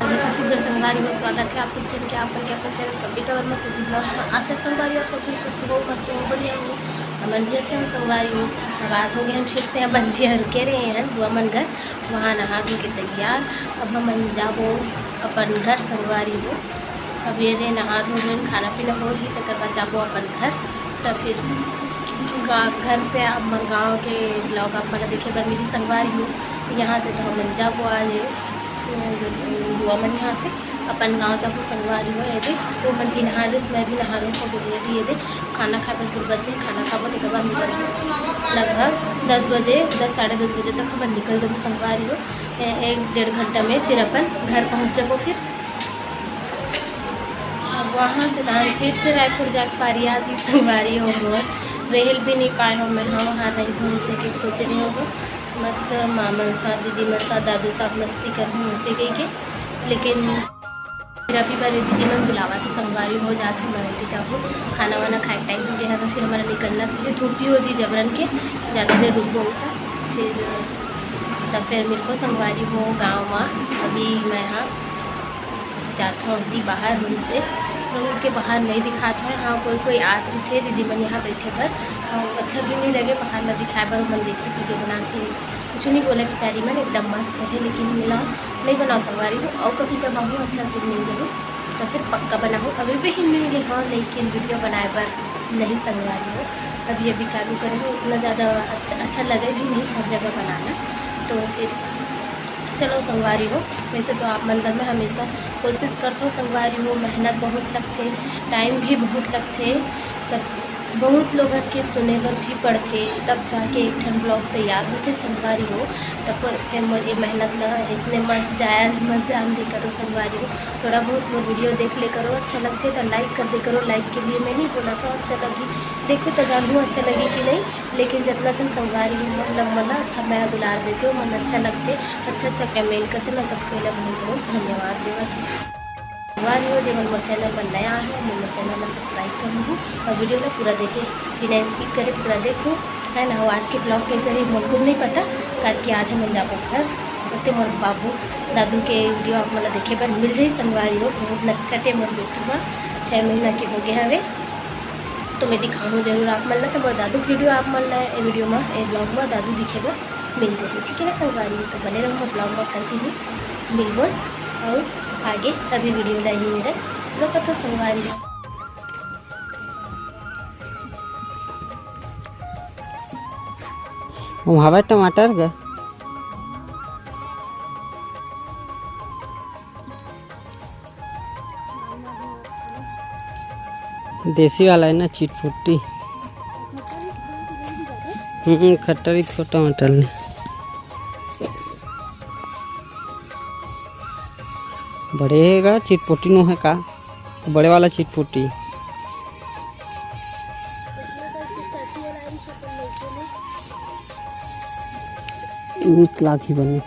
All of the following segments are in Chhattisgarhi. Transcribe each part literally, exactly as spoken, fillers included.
जय छत्तीसगढ़ संगवारी हो, स्वागत है आप सब जन के आपन के अपन चैनल कविता वर्मा से जी ब्लॉग में। आशा संगवारी हो आप सब जन मस्त हो, मस्त हो, बढ़िया हो, हमन भी अच्छा हो संगवारी हो। अब आज हो गए हम फिर से अपन जिहाँ रुके रहे हैं बुआ मन घर, वहाँ नहा धो के तैयार। अब हमन जाबो अपन घर संगवारी हो। अब ये दे नहा धो लेन, खाना पीना हो ही, तकर बाद जाबो अपन घर। तो फिर गा-, घर से अपन गाँव के ब्लॉग आप मन देखे बर मिली संगवारी हो। यहाँ से तो हमन जाबो आज, अ, बुआ मन यहाँ से अपन गाँव जाबो संगवारी हो। ये दे वो मन भी नहा रहिस, मैं भी नहा रही हूँ, ये दे खाना खाए बस दू बजे खाना खाबो, तेकर बाद निकलबो लगभग दस बजे, दस, साढ़े दस बजे तक हमन निकल जाबो संगवारी हो। ए-, एक डेढ़ घंटा में फिर अपन घर पहुँच जाबो। फिर अब वहाँ से तहन फिर से रायपुर जाके पारी आज ही संगवारी हो मोर। रेहल भी नहीं पाए हो मैं, हाँ, वहाँ रही हूँ, इसे के सोच रही हूँ मस्त माँ मन साथ, दीदी मन साथ, दादू साथ मस्ती कर हूँ, इसे कही के। लेकिन फिर अभी बार दीदी मन बुलावा थे, संगवारी हो जात हूँ, मैं भी जाबो। खाना वाना खाए टाइम हो गया है, फिर हमारा निकलना भी है, धूप भी हो जी जबरन के, ज़्यादा देर रुकबो उता। फिर तब फिर मिलबो संगवारी हो गाँव में। अभी मैं हाँ जात हूँ अभी बाहर रूम से, रूम के बाहर नहीं दिखात है। हाँ, कोई कोई आत रहिथे दीदी मन यहाँ बैठे बर, हाँ, अच्छा भी नहीं लगे बाहर में दिखाए बर। मन देखिए वीडियो बनात हे, कुछ नहीं बोला बेचारी मन, एकदम मस्त है, लेकिन मिला नहीं बनाओ संगवारी हो, और कभी जब आहूँ अच्छा से मिल जाऊँ तो फिर पक्का बनाऊँ। अभी भी ही मिल गए हाँ, लेकिन वीडियो बनाए बर नहीं संगवारी हो। अभी अभी चालू करे हो, उतना ज़्यादा अच्छा, अच्छा लगे भी नहीं हर जगह बनाना। तो फिर चलो संगवारी हो, वैसे तो आप मन बर मैं हमेशा कोशिश करत हूँ संगवारी हो, मेहनत बहुत लगथे, टाइम भी बहुत लगथे, सब बहुत लोगन के सुने बर भी पड़थे, तब जाके एक ठन ब्लॉग तैयार होथे संगवारी हो। तब फिर मोर ये मेहनत ला इसने मत जायज मत जान दे करो संगवारी हो। थोड़ा बहुत मोर वीडियो देख ले करो, अच्छा लगथे तो लाइक कर दे करो। लाइक के लिए मैं नहीं बोला था अच्छा लगी, देखो तो जानू अच्छा लगी कि नहीं, लेकिन जितना जन संगवारी हो मतलब मन अच्छा मया दुलार देते हो, मन अच्छा लगथे, अच्छा अच्छा कमेंट करते, मैं सबके लिए बहुत बहुत धन्यवाद देवत हूँ। संगवारी हो, जे मन मोर चैनल पर नया है, मोर चैनल ला सब्सक्राइब कर लूँ और वीडियो ला पूरा देखे, बिना स्किप करे पूरा देखो, है ना। वो आज के ब्लॉग कैसे रही मोर खुद नहीं पता, काहे कि आज हमन जाबो घर। सबके मोर बाबू दादू के वीडियो आप मन ला देखे बर मिल जाही संगवारी हो। बहुत नटखटे मोर बेटू ह, छः महीना के हो गए हवे, तो मैं दिखाऊँ जरूर आप मन ला। तो मोर दादू के वीडियो आप मन ला ए वीडियो में, ए ब्लॉग में दादू दिखे बर मिल जाही, ठीक है ना संगवारी हो। तो बने रहो मोर ब्लॉग में, कंटिन्यू मिलबो और आगे अभी वीडियो ला ही मेरा रोकत हो संगवारी हो। वो हवा टमाटर का देसी वाला है ना, चिटपुटी। हम्म, खट्टा भी थोड़ा टमाटर ने। बड़े है का चिटपुटी नो है का? बड़े वाला चिटपुटी। नीक लागी बने।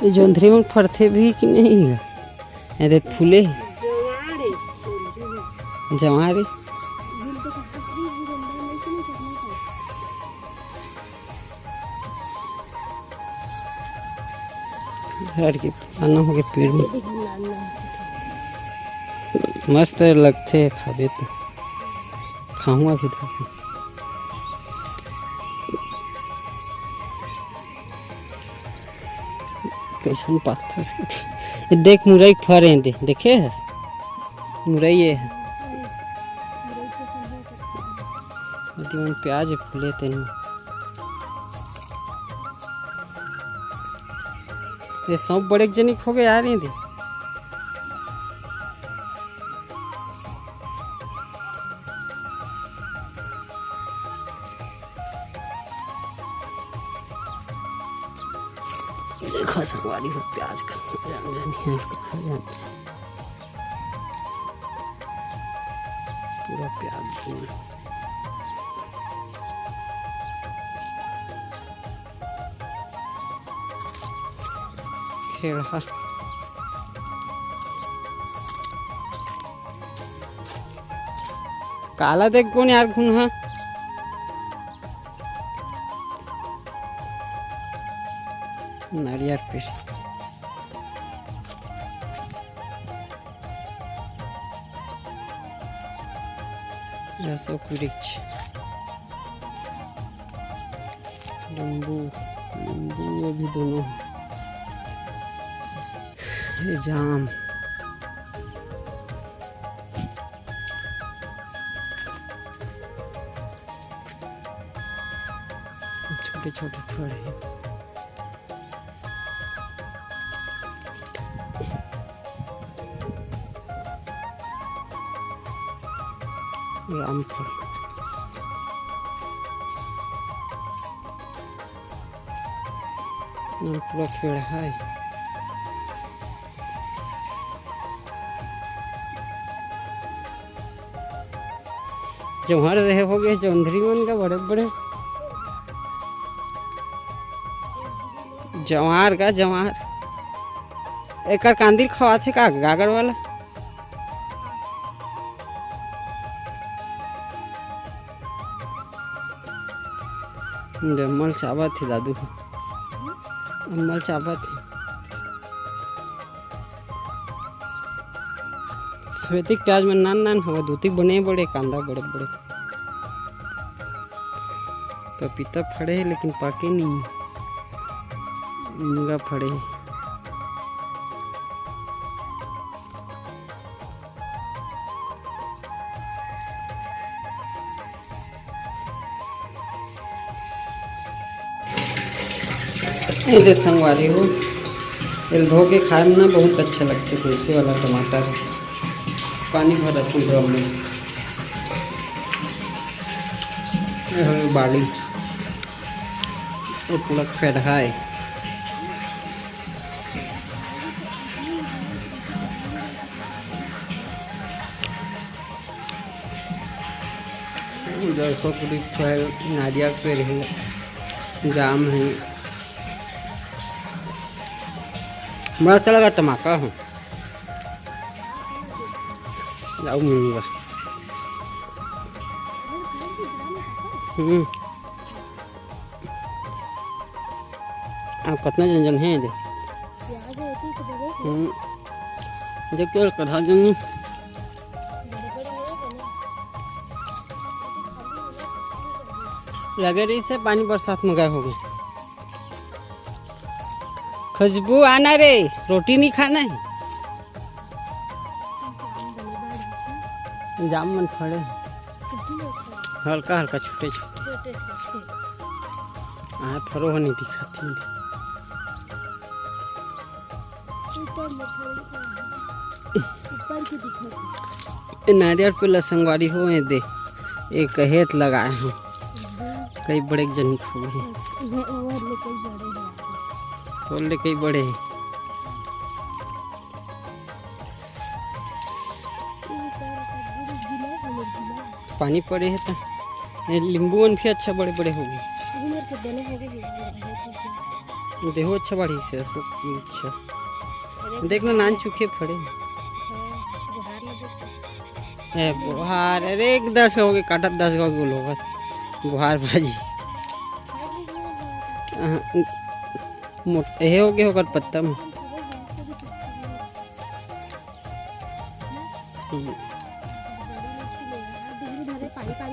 ये जोंधरी में फरथे भी कि नहीं है? ये देख फूले। जवारे। घर के पुराना हो गए पेड़ में। मस्त लगथे खाबे तो। खाऊंगा भी तो। कैसन पत्थर से। ये देख मुरई फरे हैं दे, देखे है? मुरई ये है। अति मन प्याज फूले तेन में। ये सब बड़े जनिक हो गए यार, ये दे। देखो संगवारी हो प्याज का जान जानी है, कहाँ जानी है। पूरा प्याज ही है। खेड़ा। काला देख कोन यार घुन हा। नारियर पेड़। अशोक वृक्ष। नींबू, नींबू अभी दोनों। ये जाम। छोटे छोटे फल है। रामफल। पूरा पेड़ है। जोहर देहे हो गए, जोंधरी मन का बड़े बड़े। जवार का जवार। एकर कांदी ल खवाथे का गागर वाला? जम्मल चाबत हे दादू। अम्मल चाबत हे। श्वेतिक प्याज मन नान नान हवय, दूतिक बने बड़े कांदा बड़े बड़े। पपीता फड़े हे लेकिन पाके नहीं, मुंगा फड़े हे। ये दे संगवारी हो, एल धो के खाए में ना बहुत अच्छा लगथे, देसी वाला टमाटर। पानी भरत हूँ ड्रम में। ये हो बाड़ी, ये पूरा खड्डा है। उधर अशोक वृक्ष है, नारियल पेड़ है, जाम है। मस्त लगा टमाटर हो। लाओ मुंगा। हम्म। अब कतना जन जन हे दे। प्याज होती तो बड़े से। हम्म। देख तो कढ़ा जन। बड़े बड़े हो गए ना। लगे रही से पानी बरसात में गए हो गए। खुशबू आना रे, रोटी नहीं खाना है। जाम मन फड़े। हल्का हल्का छोटे छोटे। छोटे छोटे। हाँ, फरो हो नहीं दिखाती। ऊपर में फरो। ऊपर के दिखाती। ए नारियल पे ल संगवारी हो, ए दे, एक हेत लगाए हो। कई बड़े जन फूल है। वो, वो ले कई बड़े हैं। वो ले कई बड़े हैं। पानी पड़े है तो ये नींबू मन भी अच्छा बड़े बड़े हो गए। घूमर के बने हो गए, बहुत अच्छा। देहो अच्छा बढ़ी से, सुख अच्छा। अरे देख ना, नान चुके फड़े। हाँ, बुहार लगे। ए, बुहार, अरे, एक दस हो गए, काटत दस हो गए, लोग बुहार भाजी। हाँ, मोट-, हे हो गए, ओकर पत्ता में। हम्म।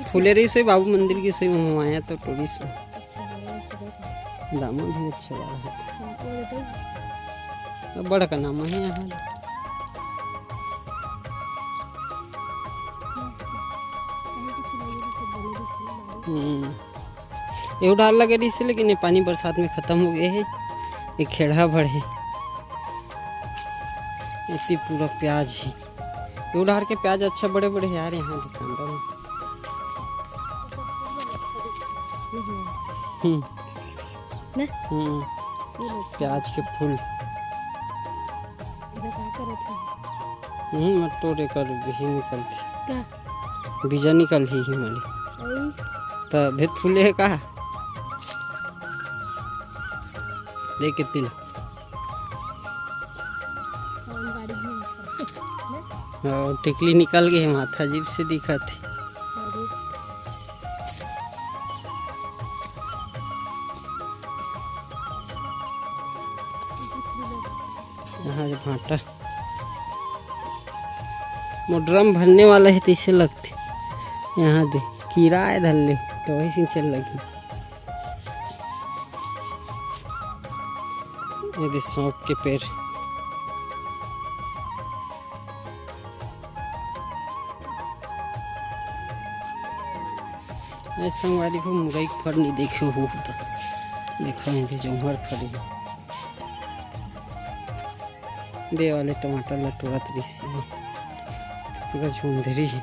फूले रही सोई बाबू मंदिर की सोई, वहाँ आया तो टोरी सोई। अच्छा, हाँ, ये सुबह था। दामन भी अच्छा वाला है। हाँ, वो तो तो बड़ा का नाम है यहाँ। हम्म। एहू डार लगे रहिस हे, लेकिन ये पानी बरसात में खतम हो गए हे। ये खेड़हा भर हे। इतनी पूरा प्याज हे। एहू डार के प्याज अच्छा बड़े बड़े हे यार, यहाँ दुकानदार में। हम्म। ना? हम्म। ये लो। प्याज के फूल। इधर का करत हे? हम्म, मत तोड़े कर, बिही निकलती। का? बीजा निकल ही, ही मले। अई। त भेद फूले हे का? देख के तिल। कौन गाड़ी में? और टिकली निकल गई, माथा अजीब से दिखत हे। मोर ड्रम भरने वाला हे तइसे लगथे। यहाँ दे, कीरा आय धर ले, तो वही सिंचन लगी। ये दे सौंफ के पेड़। ए संगवारी हो, मुरई के फर नहीं देखे हो तो देखो, ये दे जौहर फर हे। दे वाले टमाटर ला टोरत रहिस हे, पूरा झुंधरी हे।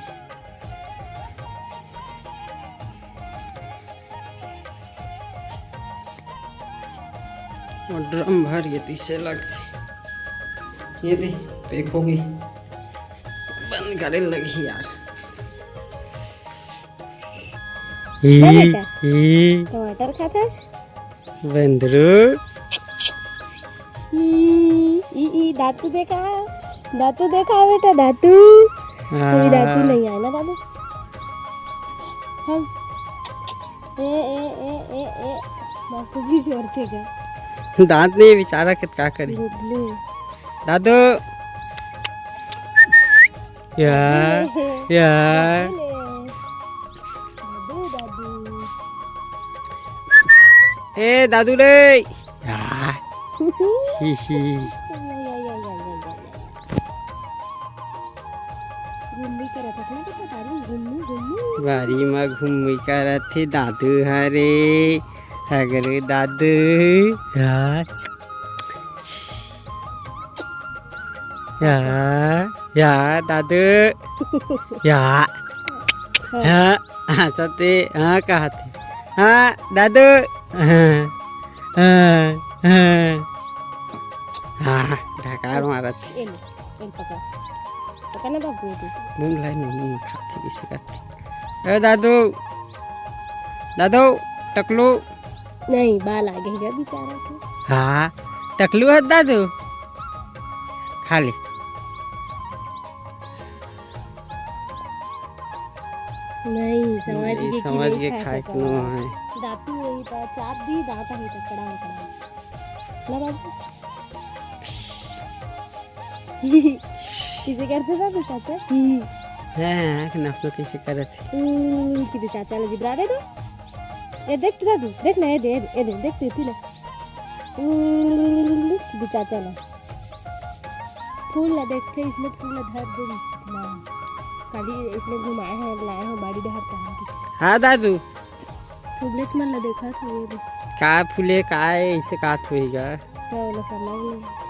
और ड्रम भर ये तइसे लगथे। ये दे, पैक हो गई, बंद करे लगही यार। ए, बेटा, ए। टमाटर खाथस? बंदरू। ई, ई, ई, दातू देखा, दातू देखा बेटा, दातू। हाँ। कोई दातू नहीं आय ना दादू। हम, ए, ए, ए, ए, ए, मस्त जी जोर के गए। दांत नहीं, बेचारा के का करी। गुबलू। दादू। या, या। दादू, दादू। ए, दादू रे। या। ही, ही। या, या, या, या, या, या। घुम्मी करत हस ना, तो पता नहीं, घुम्मी, घुम्मी। बारी म घुम्मी करत हे दादू हरे। हगरे दादू। या। या, या, दादू। या। हाँ। हाँ, हंसत हे। हाँ, कहत हे। हाँ, दादू। हाँ, हाँ, हाँ। हाँ, ढकार मारत हे। ए ले, ए ले पकड़। पकड़ ना बाबू, ए दे। मुंह लाई ना, मुंह खाथे, किसी करथे। ए दादू, दादू, टकलू। नहीं, बाल आ गए गा बेचारा के। हाँ, टकलू हे दादू, खा ले। नहीं, समझ ये के समझ के खा खाए सकत के नो हस। है। दातू यही तो चाप दी, दांत है तो कड़ा कड़ा। ना बाबू। किसे करथे दादू चाचा? हाँ, हाँ, कि नाप लो कैसे करत हे। हम्म, कि दे चाचा ला जिबरा दे दो। ए देख तो दादू, देख ना, ए दे, ए दे, ए दे, देख तो तू ले। हम्म, कि दे चाचा ला। फूल ला देखथे, इसने फूल ला धर दे ना। खाली इसने घुमाए हैं, लाए हैं, बाड़ी डहर पहन के। हाँ दादू। फूलेच मन ला देखा था ये दे। का फूले, का है, इसे का थोई गा? तो ओला समझ नहीं।